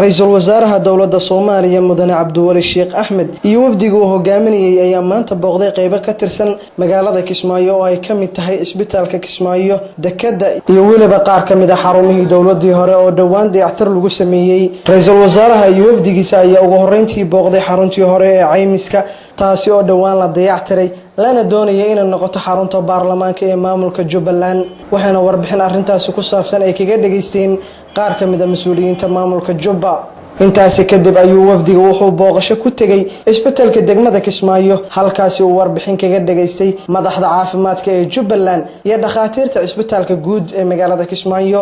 Ra-iisul wasaaraha dowladda Soomaaliya, Mudane Cabdiweli Sheekh Axmed, iyo wafdiga uu hogaaminayay ayaa maanta booqday qeybo ka tirsan magaalada Kismaayo, oo ay ka mid tahay isbitaalka Kismaayo, dekadda iyo weliba qaar ka mid a xarumihii dowladii hore oo dhowaan dayactir lagu sameeyey. Ra-iisul wasaaraha iyo wafdigiisa ayaa ugu horeyntii booqday xaruntii hore ee caymiska, taasi oo dhowaan la dayactiray, lana doonaya inay noqoto xarunta baarlamaanka ee maamulka Jubbaland, waxaana warbixin arintaasi ku saabsan ay kaga dhageysteen qaar ka mid a mas-uuliyiinta maamulka Jubba. Intaasi kadib ayuu wafdiga wuxuu booqasho ku tegay isbitaalka degmada Kismaayo, halkaasi uu warbixin kaga dhageystay madaxda caafimaadka ee Jubbaland iyo dhakhaatiirta cisbitaalka guud ee magaalada Kismaayo,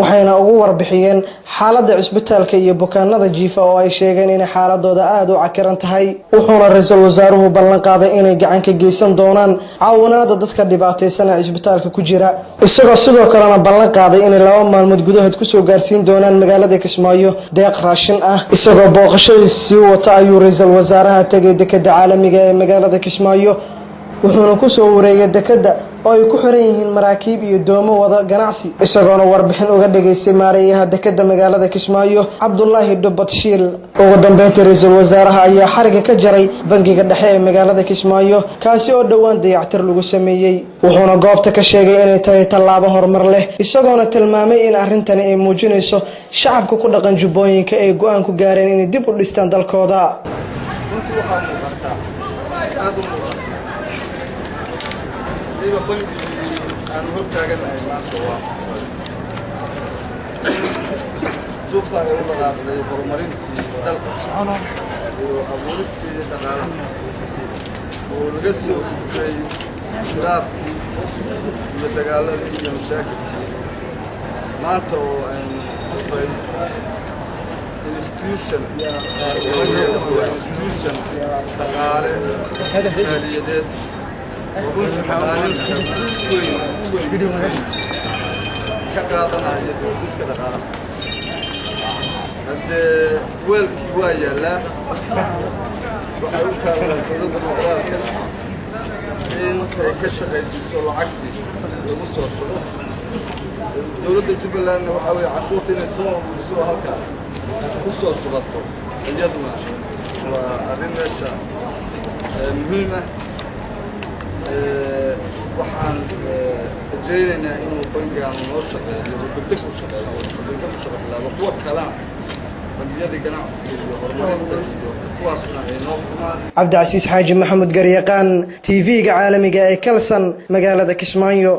waxayna ugu warbixiyeen xaaladda cisbitaalka iyo bukaanada jiifa oo ay sheegeen inay xaaladooda aada u cakiran tahay. Wuxuuna ra-iisul wasaaruhu ballan qaaday inay gacan ka geysan doonaan caawinaada dadka dhibaataysan ee cisbitaalka ku jira, isagoo sidoo kalena ballan qaaday inay 2 maalmood gudahood kusoo gaarsiin doonaan magaalada Kismaayo deeq raashin ah. Isagoo booqashadiis sii wata ayuu ra-iisul wasaaraha tegay dekada caalamiga ee magaalada Kismaayo, wuxuuna kusoo wareegay dekada oo ay ku xiran yihiin maraakiib iyo doomo wada ganacsi, isagoona warbixin uga dhageystay maareeyaha dekada magaalada Kismaayo, Cabdulaahi Dhubad Shiil. Ugu dambeyntii, ra-iisul wasaaraha ayaa xariga ka jaray bangiga dhexe ee magaalada Kismaayo, kaasi oo dhowaan dayactir lagu sameeyey, wuxuuna goobta ka sheegay inay tahay tallaabo horumar leh, isagoona tilmaamay in arrintani ay muujinayso shacabka ku dhaqan Jubbooyinka ay go-aan ku gaareen inay dib u dhistaan dalkooda. Runtii waxaa muuqataa, aada u muuqata, waliba bangigii aanu hor taaganahay maanta waa in Jubba ay u dhaqaaqday horumarintii dalka iyo abuuristii dhaqaalaha, oo laga soo gudbay khilaafkii iyo dagaaladii iyo mashaakilkii, maanta oo aynu furay institution institution dhaqaale maaliyadeed oo runtii maalinta weyn weyn ka qaadanaya dib-u-dhiska dhaqaalaha. Haddee weelkii waa yaallaa, waxay u taallaa dowladda federaalka in ay ka shaqaysiiso lacagtii lagu soo shubo. Dowladda Jubbalandna waxaa weeye cashuurta inay soo ururiso oo halkaa ku soo shubato. Iyaduna waa arrin meesha muhiim ah. Waxaan rajaynaynaa inuu bangigaanu noo shaqeeyo oo degdeg u shaqeeyo, degdeg u shaqo bilaabo, kuwa kalena bangiyadii ganacsiga iyo horumarinta iyo kuwaasuna ay noo furmaan. Cabdicasiis Xaaji Maxamuud Garyaqaan, TV-ga caalamiga ee Kalsan, magaalada Kismaayo.